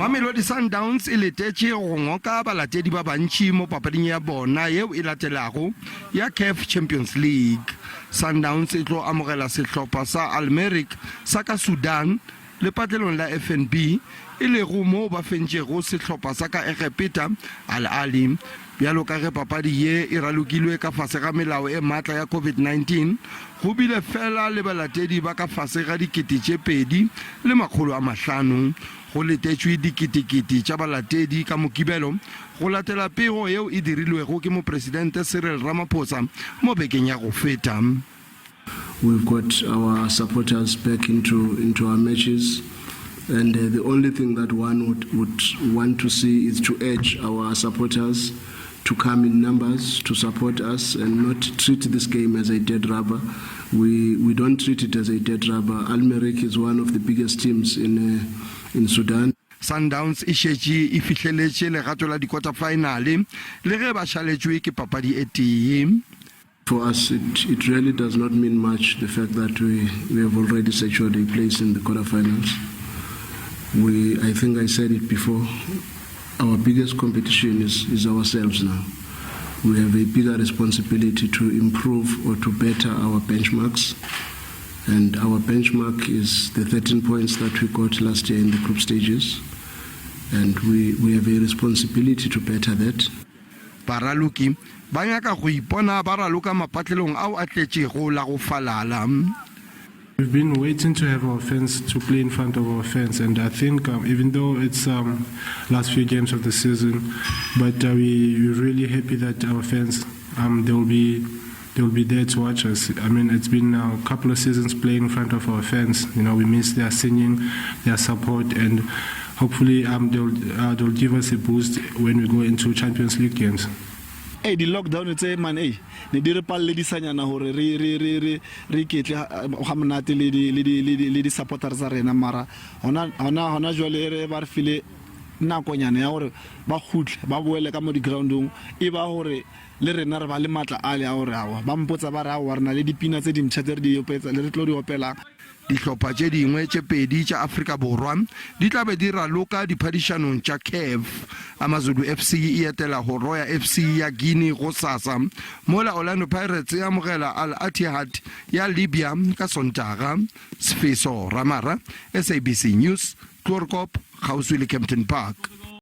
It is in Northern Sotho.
Mamelodi Sundowns e letetše go ngoka balatedi ba bantši mo papading ya bona yeo e latelago ya CAF Champions League. Sundowns e tlo amogela sehlopha sa Al Merrikh sa ka Sudan lepatlelong la FNB, e lego moo ba fentšego sehlopha sa ka Egepeta Al Ahly. Bjalo ka ge papadi ye e ralokilwe ka fase ga melao e matla ya COVID-19, go bile fela le balatedi ba ka fase ga 2500. Go letetšwe diketekete tša balatedi ka Mokibelo go latela pego yeo e dirilwego ke Mopresidente Cyril Ramaphosa mo bekeng ya go feta. We've got our supporters back into, into our matches. And uh, the only thing that one would, would want to see is to urge our supporters to come in numbers to support us and not treat this game as a dead rubber. We, we don't treat it as a dead rubber. Al Merrikh is one of the biggest teams in, uh, in Sudan. Sundowns e šetše e fihleletše legato la dikota-faenale le ge ba šaletšwe ke papadi e tee. For us, it, it really does not mean much the fact that we, we have already secured a place in the quarterfinals. We, I think I said it before, our biggest competition is, is ourselves now. We have a bigger responsibility to improve or to better our benchmarks. And our benchmark is the 13 points that we got last year in the group stages. And we, we have a responsibility to better that. Baraloki ba nyaka go ipona ba raloka mapatlelong ao a tletšego la go falala. We've been waiting to have our fans to play in front of our fans, and I think um, even though it's um, last few games of the season, but uh, we, we're really happy that our fans um, they will be they will be there to watch us. I mean, it's been a couple of seasons playing in front of our fans. You know, we miss their singing, their support, and hopefully um, they'll, uh, they'll give us a boost when we go into Champions League games. Ei di-lockdown tse man ei ne di re palledisanyana gore re re re re re iketle ga monate le di le di le di le di-supporter tsa rena mara hona hona hona jwale re ba re file nakonyana ya gore ba kgutle ba boele ka mo di-groundong e ba gore Le rena re ba le matla ale a gore aowa, ba mpotsa ba re, Aowa, re na le dipina tse dimpsha tse re di opetsa, re tlo di opelang. Dihlopha tše dingwe tše pedi tša Afrika Borwa di tla be di raloka diphadišanong tša CAF. AmaZulu FC e etela Horoya FC ya Guinea gosasa, mola Orlando Pirates e amogela Al Attihad ya Libya ka Sontaga. Sfiso Ramara, SABC News, Chloorkop, kgauswi le Kempton Park.